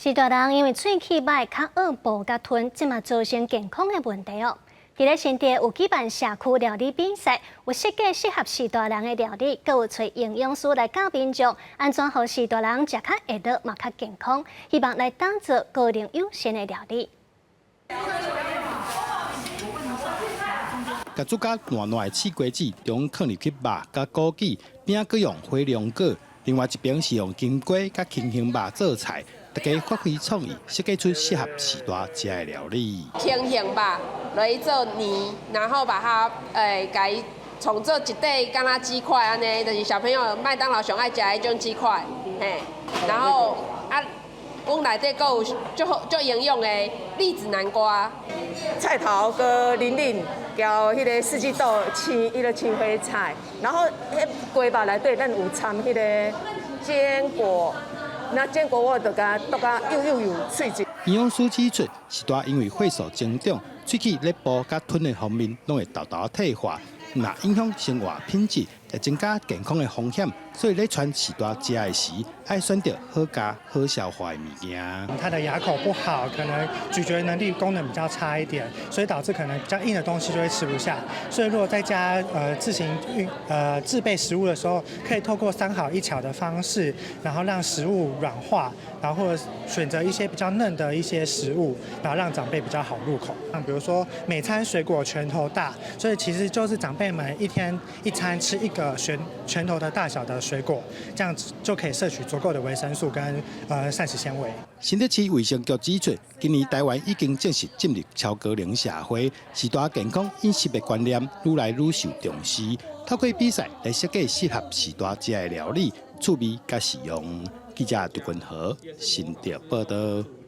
序大人因為喙齒䆀，較惡哺佮吞，這嘛造成健康的問題哦。佇咧新竹有舉辦社區料理比賽，有設計適合序大人的料理，閣有揣營養師來教民眾按怎予序大人食較會落嘛較健康，希望來打造高齡友善的料理。共煮甲爛爛的刺瓜子，中囥入去肉佮枸杞，邊仔閣用火龍果，另外一邊是用金瓜佮青胸肉做菜，大家發揮創意，設計出適合序大食的料理。青胸肉落去做泥，然後把它共創做一塊敢若雞塊按呢，就是小朋友麥當勞上愛食彼種雞塊，嘿，然後啊，阮內底閣有足好足營養的栗子南瓜。菜頭閣冷冷，交彼个四季豆青，彼个青花菜，然後彼雞肉內底咱有摻彼个堅果，那堅果我就共剁甲幼幼幼脆脆。營養師指出，序大因為歲數增長，喙齒咧哺佮吞的方面攏會沓沓退化，若影響生活品質，會增加健康的風險。所以咧勸序大食的時，愛選擇好咬、好消化的物件。他的牙口不好，可能咀嚼能力功能比較差一點，所以導致可能比較硬的東西就會吃不下。所以如果在家自行運製備食物的時候，可以透過三好一巧的方式，然後讓食物軟化，然後或者選擇一些比較嫩的一些食物，然後讓長輩比較好入口。像比如說每餐水果拳頭大，所以其實就是長輩們一天一餐吃一個拳頭的大小的水果，這樣子就可以攝取足夠的維生素跟膳食纖維。新竹市衛生局指出，今年台灣已經正式進入超高齡社會，序大健康飲食的觀念愈來愈受重視。透過比賽來設計適合序大食的料理，趣味佮實用。記者杜君和新竹報道。